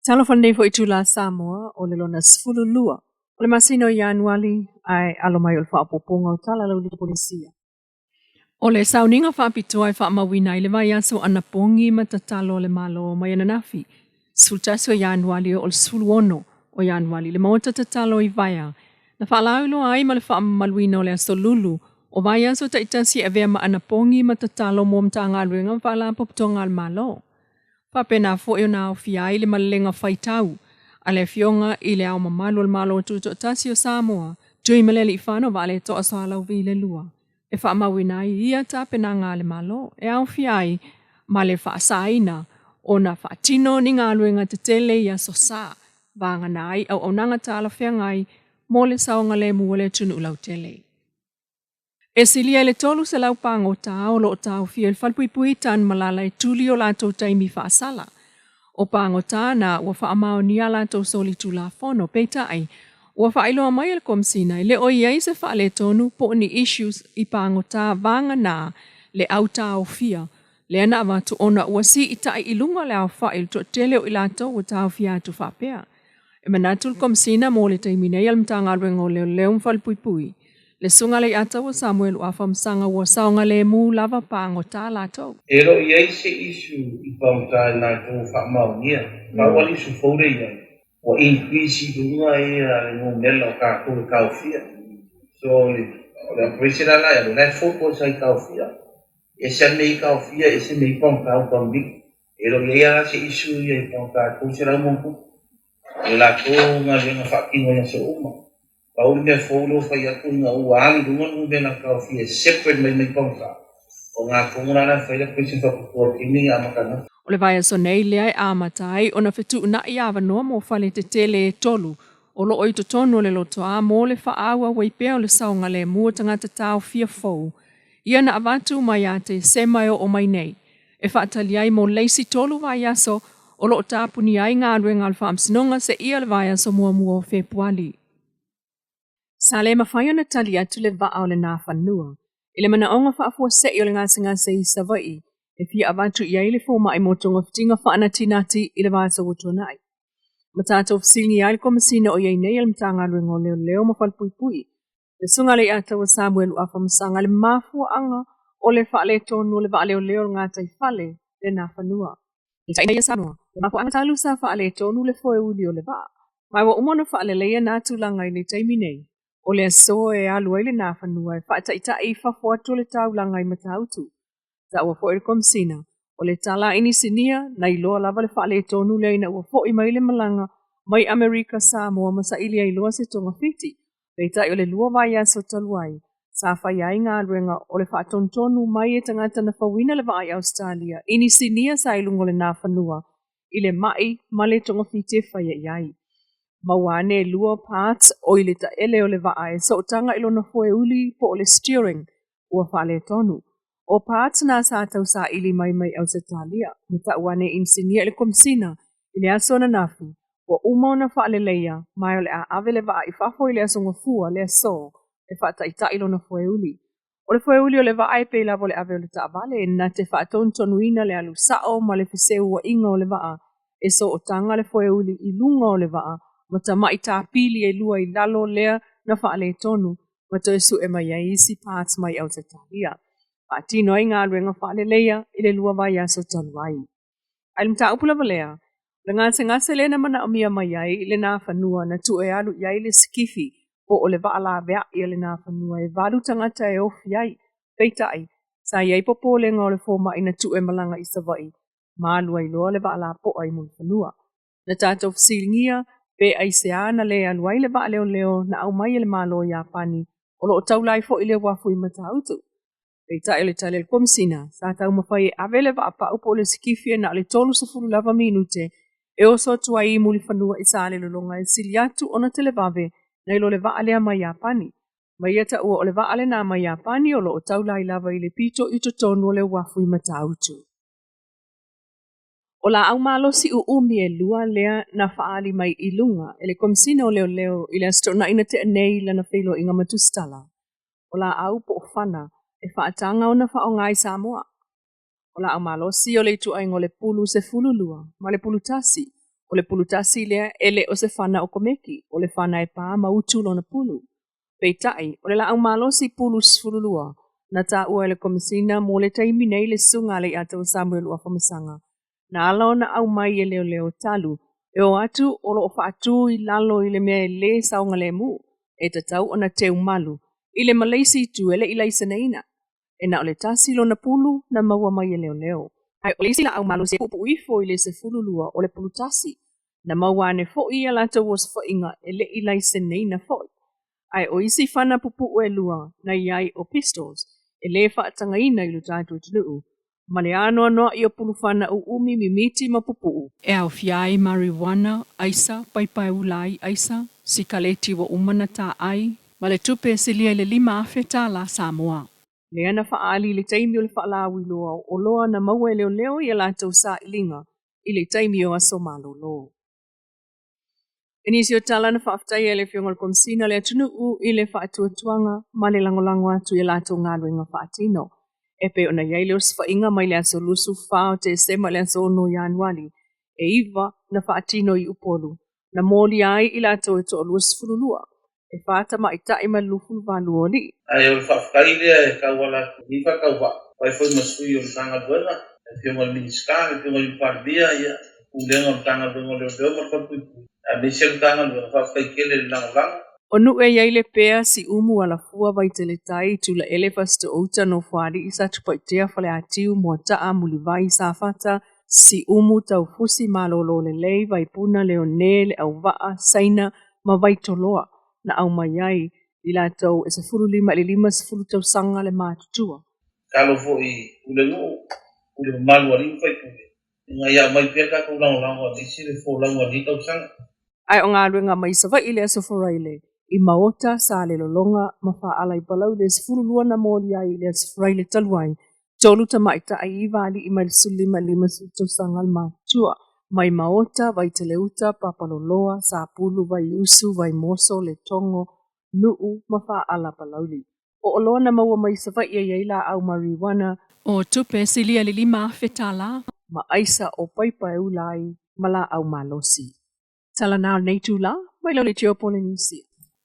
Talofa lenei foi itula Samoa o le lona 12 o le masina o Ianuali ae alo mai o le faaopoopoga o tala lau Polisia. O le sauniga faapitoa e faamauina ai le vaiaso anapogi ma tatalo a le Malo mai ananafi, 11 o Ianuali o le 16 o Ianuali, le maota tatalo i Vaea, na faalauiloa ai ma le faamamaluina o le aso Lulu o vaiaso taitasi e avea ma anapogi ma tatalo mo Matagaluega ma Faalapotopotoga a le Malo. Faapena foi ona aofia ai le malelega faitau a le Afioga i le Ao Mamalu o le Malo Tutoatasi o Samoa, Tuimalealiifano Vaaletoa Sualauvi le Lua, e faamauina ai ia tapenaga a le Malo e aofia ai ma le faasaina ona faatino ni galuega tetele i aso Sa, vagana ai auaunaga talafeagai mo le saogalemu o le atunuu lautele. E silia i le 300 pagota o lo o taofia i le falepuipui i Tanumalala e tuli o latou taimi faasala. O pagota na ua faamaonia latou solitulafono, peitai, ua faailoa mai e le Komesina e le o i ai se faaletonu po o ni issues i pagota vagana le autaofia lea na avatu ona ua siitai i luga le aofai o le toatele o i latou ua taofia atu faapea. E manatu le Komesina mo le taimi nei a le Matagaluega o Leoleo ma Falepuipui, le Susuga Leiataua Samuel Uafaamasaga ua saogalemu lava pagota latou. E le o i ai se issue i pagota i latou ua faamaonia. Pau lava le issue fou lea e i ai, ua increase i luga le numera o tatou e taofia. So o le operation la e alu, o la e focus lava i taofia. E ese lava le mea i taofia, ese mea i pagota ua convict. E le o i ai lava se issue ia i pagota e 300 ma ona tupu. O le latou galuega faatino i aso uma. Pau le mea fou lea ua fai atu ina ua alu i luga le numera taofia e separate mai mai pagota. O ga tonu la la e fai le operation faapitoa i le taimi e amata ananafi. O le vaiaso nei lea e amata ai ona fetuunai avanoa mo fale tetele e tolu o lo o i totonu o le lotoa mo le faaauau ai pea o le saogalemu o tagata taofia fou ia na avatu mai ia Tesema e oo mai nei e faatali ai mo le isi tolu vaiaso o lo o tapunia ai galuega a le Faamasinoga seia le vaiaso muamua o Fepuali. Sa le mafai ona tali atu le vaa o le Nafanua i le manaoga faafuasei o le gasegase i Savaii e fia avatu i ai le fomai mo togafitiga faanatinati i le vaiaso ua tuanai. Ma tatou fesiligia ai le Komesina o i ai nei a le Matagaluega o Leoleo ma Falepuipui, le Susuga Leiataua Samuel Uafaamasaga i le mafuaaga o le faaletonu o le vaa leoleo o le gataifale le Nafanua. Le mafuaaga talu sa faaletonu le foeuli o le vaa, ma ua uma ona faaleleia na tulaga i le taimi nei, o le aso e alu ai le Nafanua e faataitai i fafo atu o le taulaga i Matautu. Taua foi le Komesina, o le tala a inisinia na iloa lava le faaletonu lea ina ua foi mai le malaga mai Amerika Samoa ma saili ai loa se togafiti, peitai o le lua vaiaso talu ai, sa faia ai galuega o le faatonutonu mai e tagata na fauina le vaa i Ausetalia, inisinia sa i luga o le Nafanua i le mai ma le togafiti e faia i ai. Maua ane e lua parts o i le taele o le vaa e sootaga i lona foeuli po o le steering ua faaletonu. O parts na sa tausaili mai mai Ausetalia, ma tau ane inisinia i le Komesina i le aso ananafi, ua uma ona faaleleia ma o le a ave le vaa i fafo i le aso Gafua le aso e faataitai lona foeuli. O le foeuli o le vaa e pei lava o le ave o le taavale na te faatonutonuina le alu sao ma le feseuaiga o le vaa e sootaga le foeuli i luga o le vaa ma tamai tapili e lua i lalo lea na faaletonu ma toe sue mai ai isi parts mai Ausetalia. Faatino ai galuega faaleleia i le lua vaiaso talu ai. Ai le mataupu lava lea, o le gasegase lea na manaomia mai ai le Nafanua na tuu e alu i ai le sikifi po o le vaa laveai a le Nafanua e valu tagata e ofi ai. Peitai, sa i ai popolega o le fomai na tuu e malaga i Savaii, ma alu ai loa le vaa lapoa i Mulifanua. Na tatou fesiligia pe aisea na le alu ai le vaa leoleo na aumai e le Malo o Iapani o lo o taula ai foi le uafu i Matautu. Peitai o le tali a le Komesina, sa taumafai e ave le vaapau po o le sikifi e na o le 30 lava minute e oso atu ai i Mulifanua i Salelologa e sili atu ona televave nai lo le vaa lea mai Iapani. Ma ia taua o le vaa lena mai Iapani o lo o taula ai lava i le pito i totonu o le uafu i Matautu. O laau malosi uumi e lua lea na faaali mai i luga e le Komesina o Leoleo i le Aso Toonai na tea nei lana feiloaiga ma Tusitala. O laau po o fana e faataga ona faaaoga i Samoa. O laau malosi o le ituaiga o le pulu 12 ma le pulu 1. O le pulu tasi lea e le o se fana okomeki, o le fana e pā ma utu lona pulu. Peitai, o le laau malosi pulu 12, na taua e le Komesina mo le taimi nei le Susuga a Leiataua Samuel Luafamasaga, na ala ona aumai e leoleo talu e o atu o lo o faatu i lalo i le mea e lē saogalemu, e tatau ona teumalu i le ma le isi itu e le i laiseneina. E na o le tasi lona pulu na maua mai e leoleo. Ae o le isi laau malosi e puupuu ifo i le 12 o le pulu tasi, na maua ane foi i a latou osofaiga e le i laiseneina foi. Ae o isi fana pupuu e lua na i ai o pistols e lē faatagaina i lo tatou atunuu, ma le anoanoai o pulufana uumi mimiti ma pupuu, e aofia ai marijuana, aisa, paipa e ula ai aisa, sikaleti ua uma ona taai, ma le tupe e silia i le 5,000 tālā Samoa. Lea na faaali i le taimi o le faalauiloa o oloa na maua e leoleo i a latou sailiga i le taimi o aso malolo. I nisi o tala na faafetaia e le Afioga i le Komesina o le atunuu i le faatuatuaga ma le lagolago atu i a latou galuega faatino, e pei ona i ai le osofaiga mai le aso 24 o Tesema i le aso 6 o Ianuari, e iva na faatino i Upolu, na molia ai i latou e toa-22, e fa tamaitai ma le 28 o alii. Ae o le faafetai lea e tauala atu i lenei faatauvaa, fai foi ma sui o le Matagaluega, le Afioga i le Minisita, le Afioga i le Palemia, ia, le Pulega o le Matagaluega o Leoleo ma le Falepuipui, aemaise le Matagaluega, faafetai tele i le lagolago. O Nuu e i ai Lepea, Siumu, Alafua, Vaiteletai, Tulaele, Fasitoouta, Nofoalii, Satupaitea, Faleatiu, Moataa, Mulivai, Safata, Siumu, Taufusi, Malololelei, Vaipuna, Leone, Leauvaa, Saina ma Vaitoloa na aumai ai i latou e 15 i le 50 tausaga le matutua. Tatalo foi i pulenuu, pule mamalu a alii ma faipule, ina ia aumai pea le tatou lagolago aemaise le folauga o lenei tausaga. Ae o galuega mai Savaii i le Aso Faraile, i Maota, Salelologa ma Faaala i Palauli le 12 na molia ai i le Aso Faraile talu ai, tolu tamaitai, iva alii mai le 15 i le 50 tausaga le matutua, mai Maota, Vaiteleuta, Papaloloa, Sapulu, Vaiusu, Vaimoso, Letogo, Nuu ma Faaala Palauli. O oloa na maua mai Savaii e i ai laau marijuana, o tupe silia i le 5,000 tālā, ma aisa o paipa e ula ai ma laau malosi. Tala na o lenei itulā, mai Leitio Polenisia.